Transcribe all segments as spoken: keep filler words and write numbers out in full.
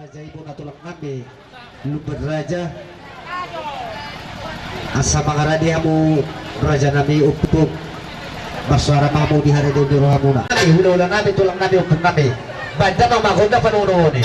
Raja, ibana tulang nami, Lumban Raja. Asa mangarade hamu raja nami, ompung. Marsoara ma hamu di haradeon ni rohamuna. Nami, hulahula nami, tulang nami, ompung nami. Bahen damang ma gondang panondohon i.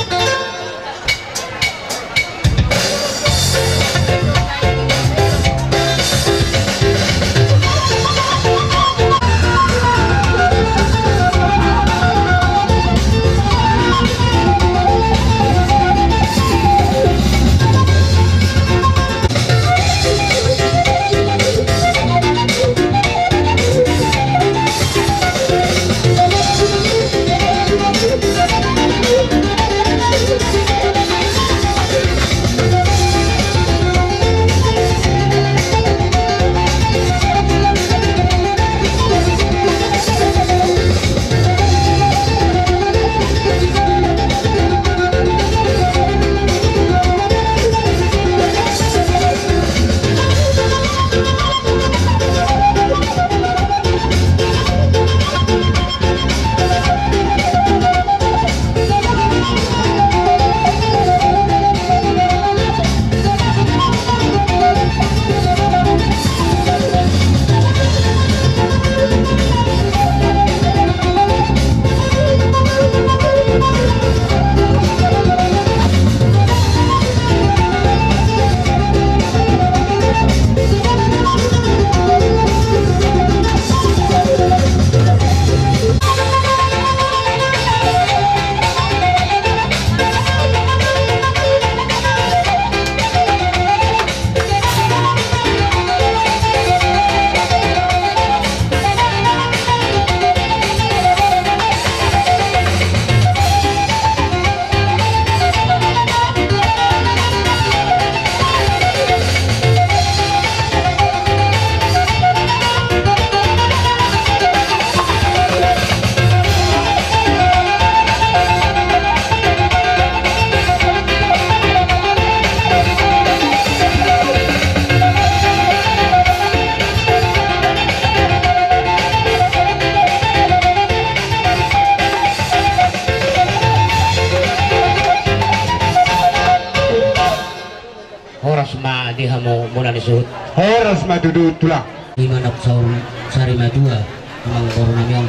Horas ma di hamu muna ni suhut. Horas ma tutu, tulang. Ima na saur sari matua, amang boru nami on.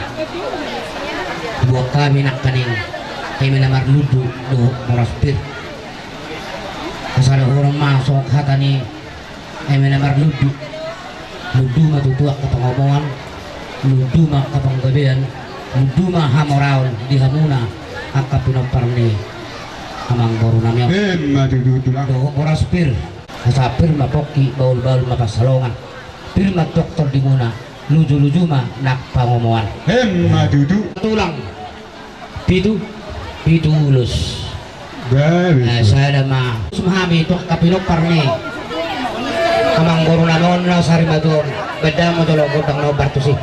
Diboan hami nangkaning eme na marlundu dohot boras pir. Asa dohonon ma songon hata ni eme na marlundu. Lundu ma tutu angka pangomoan, lundu ma angka panggabean, lundu ma hamoraon di hamuna angka pinompar ni amang boru nami on. Ima tutu, tulang. Dohot boras pir. Asa pir ma pongki, bahulbahul ma pansalongan. Pir ma tongtong di muna, lujuluju ma nang pangomoan. Ima tutu. Tulang. Pitu, pitu ulos. Baik. Eh, sada ma. Terus ma hami tu angka pinompar ni amang boru nami on na sari matua on. Bahen damang ma jolo gondang na hombar tusi.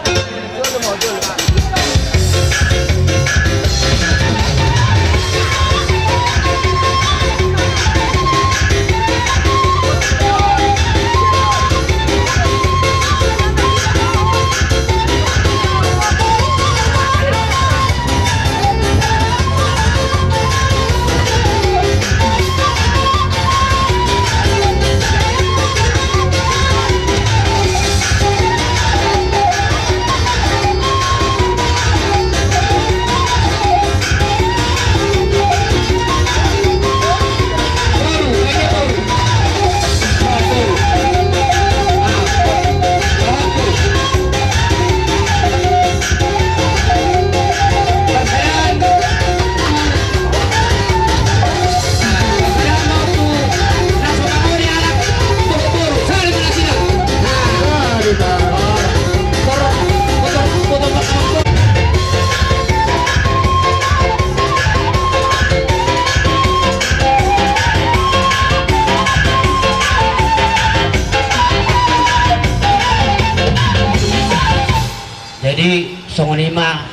Jadi songon i ma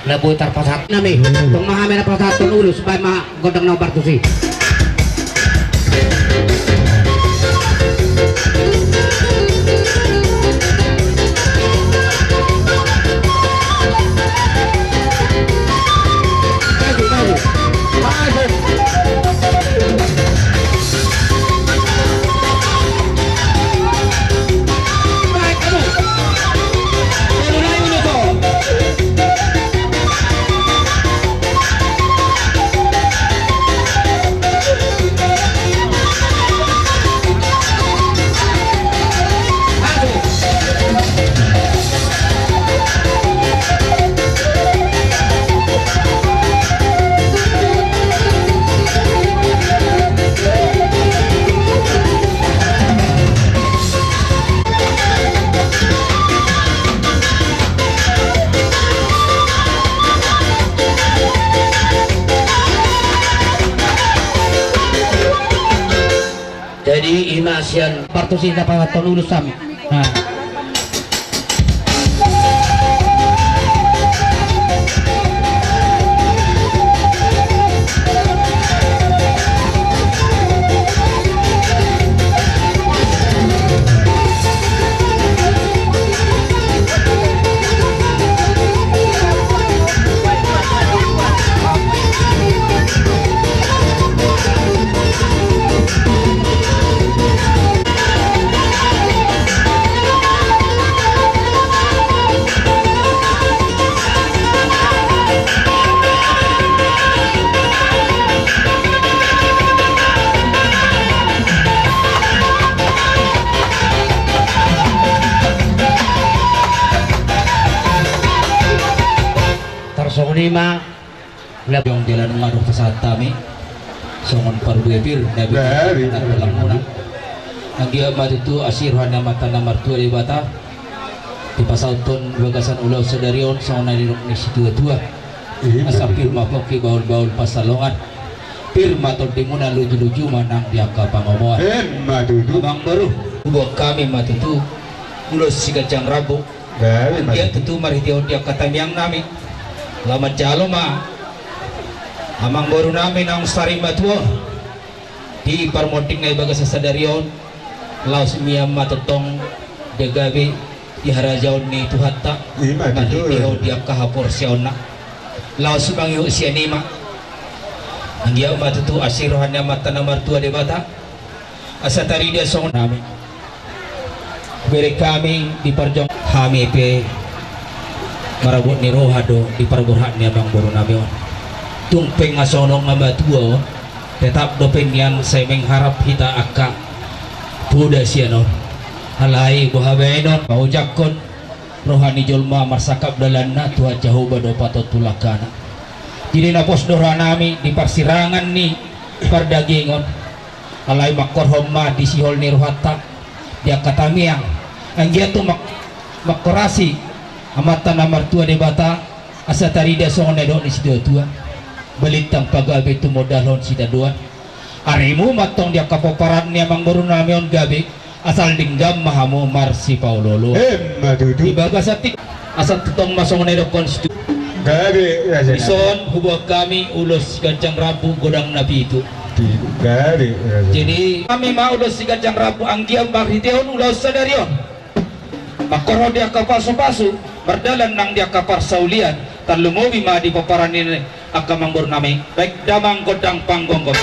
na boi tarpasahat nami. Tong ma hami na pasahathon ulos, bahen ma gondang na hombar tusi. Jadi ima sian partusi na pasahathon ulos hami. Nah. Tarsongon i ma. Labiong jalan ngadok pasahat hami songon parbue pir na bibir na tulang muna. Anggiat ma tutu asi roha ni Amanta na martua Debata dipasahathon bagasan ulaon sadari on songon na nidok ni situatua. Asa pir ma pongki bahulbahul pansalongan. Pir ma tondimuna lujuluju ma nang di angka pangomoan. Ima tutu. Amangboru, huboan hami ma tutu ulos siganjang rambu. Anggiat tutu marhitehon di angka tangiang nami laho manjalo ma amangboru nami naung sari matua on di parmonding na di bagasan sadari on. Laos mian ma tongtong dia gabe di harajaon ni Tuhanta marhitehon di angka haporseaonna. Laos mangihut sian i ma. Anggiat ma tutu asi roha ni Amanta na martua Debata. Asa tarida songon nami. Bereng hami di parjuangan hami pe marabot ni roha do di parborhat ni amangboru nami on. Tung pe nga songon nga matua on, tetap dope nian sai mengharap hita angka poda sian on. Alai boha baenon, paojakkon roha ni jolma marsangkap dalanna, Tuhan Jahowa do patontu langkana. Jadi na pos do roha nami di parsirangan ni pardagingon. Alai mangkorhon ma di sihol ni rohanta di angka tangiang. Anggiat tu mang-, mangkorasi Amanta na martua Debata asa tarida songon na nidok ni situatua. Balintang pagabe tumondalhon sitadoan. Arimu ma antong di angka pomparan ni amangboru nami on gabe. Asal denggan ma hamu marsipaolooloan. Ima tutu. Di bagasan tingki, asa tongtong ma songon na nidokkon situ. Gabe raja. Dison huboan hami ulos siganjang rambu godang na pitu. Gabe raja. Jadi hami ma ulos siganjang rambu anggiat marhitehon ulaon sadari on. Mangkorhon di angka pasupasu, mardalan nang di angka parsaulian, tarlumobi ma di pomparan ni angka amangboru nami, baik damang gondang panggonggon.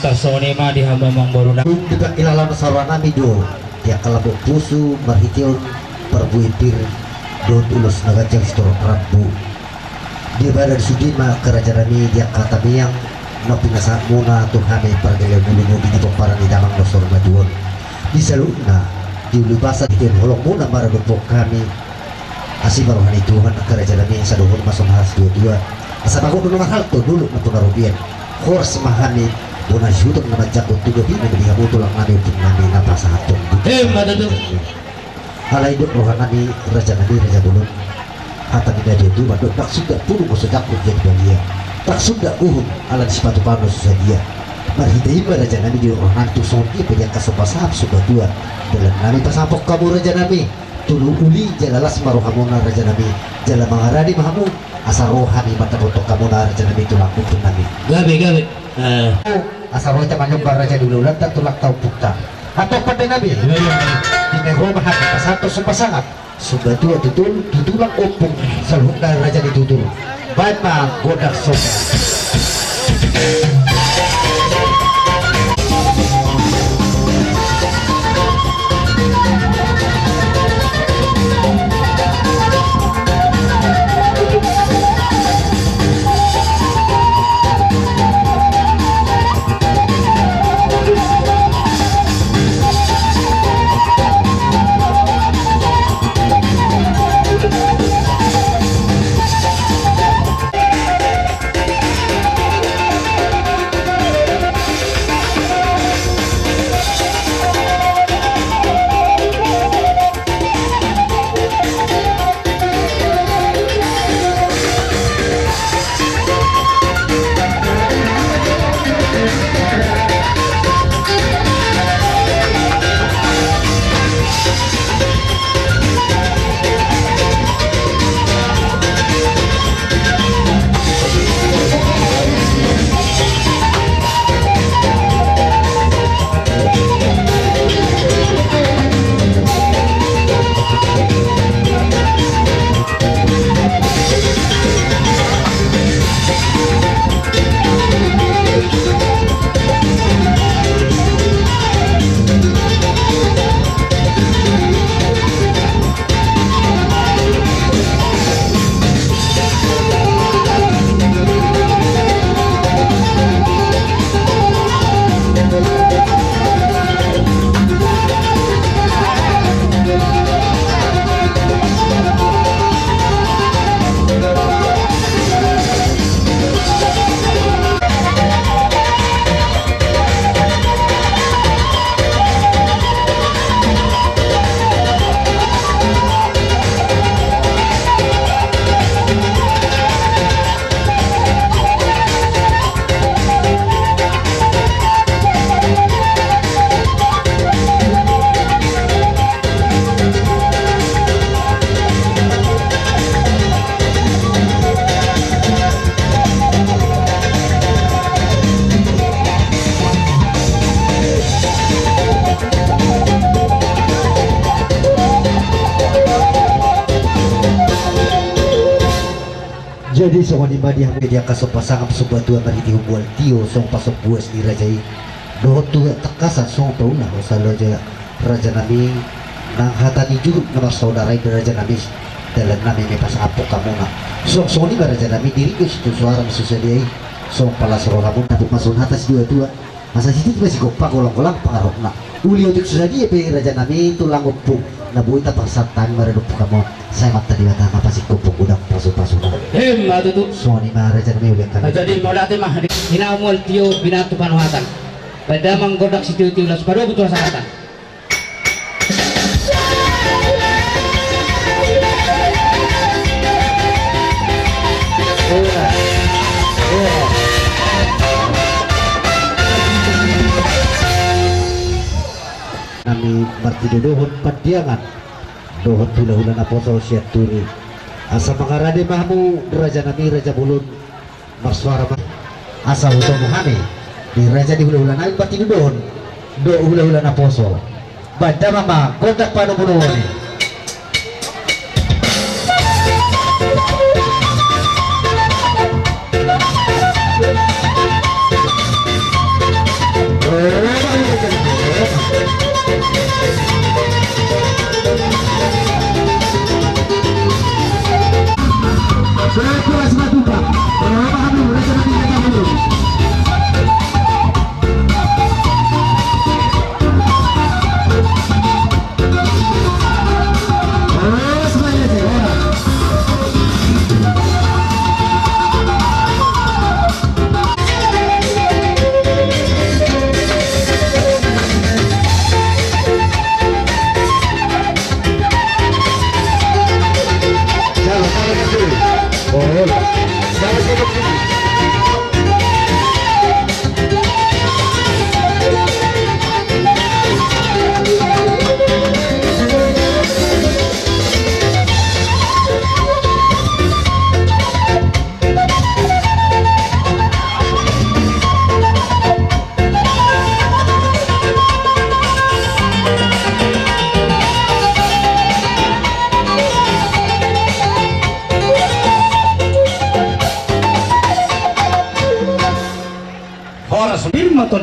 Atas songon i ma di hamu amangboru nami. Dung dipangkilala ma saroha nami do di angka lambok pusu marhitehon parbue pir dohot ulos na ganjang sitorop rambu. Di badan sude ma angka raja nami di angka tangiang na pinasahatmuna tu hami pargellengmuna di pomparan ni damang na saur matua on. Di saluhutna di ulu basa di holongmuna maradophon hami. Asi ma roha ni Tuhan angka raja nami, asa dohonon ma songon hata ni situatua. Asa bagot do na marhalto, dolok na ponarobian. Horas ma hami bona siuton na manjangkon tu gabina ma di hamu tulang nami, ompung nami na pasahathon. Ima tutu. Alai didok roha nami raja nami raja bolon. Hata ni na dua tu mandok, ndang sundat pulung so jangkon jadi balia. Ndang sundat uhum ala ni sipatu palsu so sadia. Marhite i ma raja nami didok roha nami tu songon dia pe di angka so pasahat so patua. Dalan nami pasahathon hamu raja nami. Tolu uli jala las ma rohamuna raja nami, jala mangarade ma hamu asa ro hami mandapothon hamuna raja nami tulang ompung nami. Gabe, gabe. Eh. Asa ro hita manyomba raja ni ulaulanta tulang ta ompungta. Antong pande nami. Iya, iya. Di na ro ma hami pasahathon so pasahat. Sumbatua tutu, tulang ompung saluhutna raja ni tutu. Baen ma gondang somba. Jadi songon i ma di hamu di angka somba sangap, somba tua marhite humbual tio songon pasombuas ni raja i. Dohot tu tangkasan songon paula hosa loja raja nami, nang hata ni juruk na marsaudara i raja nami. Dalan nami ma pasangaphon hamuna. Songon i ma raja nami, diringkot situtu suara ma so sadia i. Songon palas roha muna, dapot ma songon hata situa-tua. Asa sititi ma sigompa, golang-golang pangarahutna. Uli otik so sadia pe raja nami tulang ompung, na boi tapasahat hami maradophon hamu. Sai ma Amanta Debata na pasingkophon godang pasu-pasuna. Emma tutu. Songon i ma raja nami, uli angka. Jadi mauliate ma di hinamual tio binatu panuhatan. Baen damang gondang sitio-tio laos padomu tu hasahatan. Nami martinodohon Pandiangan dohot hula-hula naposo Sianturi. Asa mangarade ma hamu raja nami, raja bolon. Marsuara ma. Asa hutomu hami di raja ni hula-hula nami, martinodohon dohot hula-hula naposo. Baen damang ma gondang panomu-nomu i.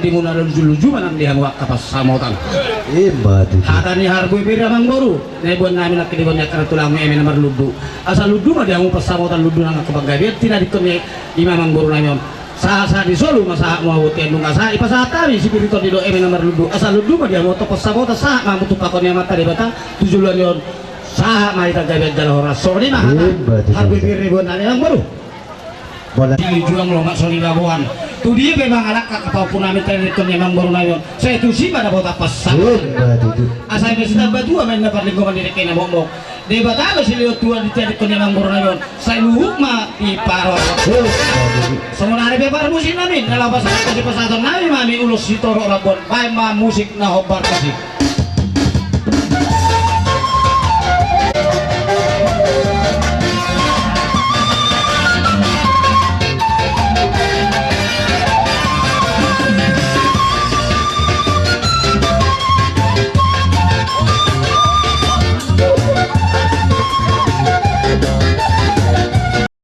Muna luju-luju ma nang di hamu angka pansamotan. Ima tutu. Hata ni harbue pir amangboru, na iboan nami nangkin iboan ni angka na tulang, eme na marlundu. Asa lundu ma di hamu pansamotan, lundu nang angka panggabean, tinadingkon ni ima amangboru nami on. Sahat-sahat ni solu ma sahat muabot i, nunga sahat i pasahat hami, sipir i tondi do eme na marlundu. Asa lundu ma di hamu antong pansamotan, sahat ma hamu tumpahon ni Amanta Debata tu joloan ni on. Sahat ma hita gabe jala horas. Songon i ma hata. Ima tutu. Harbue pir iboan nami amangboru. Bola. Di juang lomak soni baboan. Tu dia pe mangalangka angka pahompu nami, tinadingkon ni amangboru nami on, sai tusi ma dapotan pansamotan. Ima tutu. Asa eme sitamba tua ma inna parlinggoman di dengke na mokmok. Debata do silehon tua, tinadingkon ni amangboru nami on, sai luhut ma diparorot. Ima tutu. Songon i ma pe parmusik nami, na laho pasahat, pasahaton nami ma hami ulos sitorop rambuan, baen ma musik na hombar musik.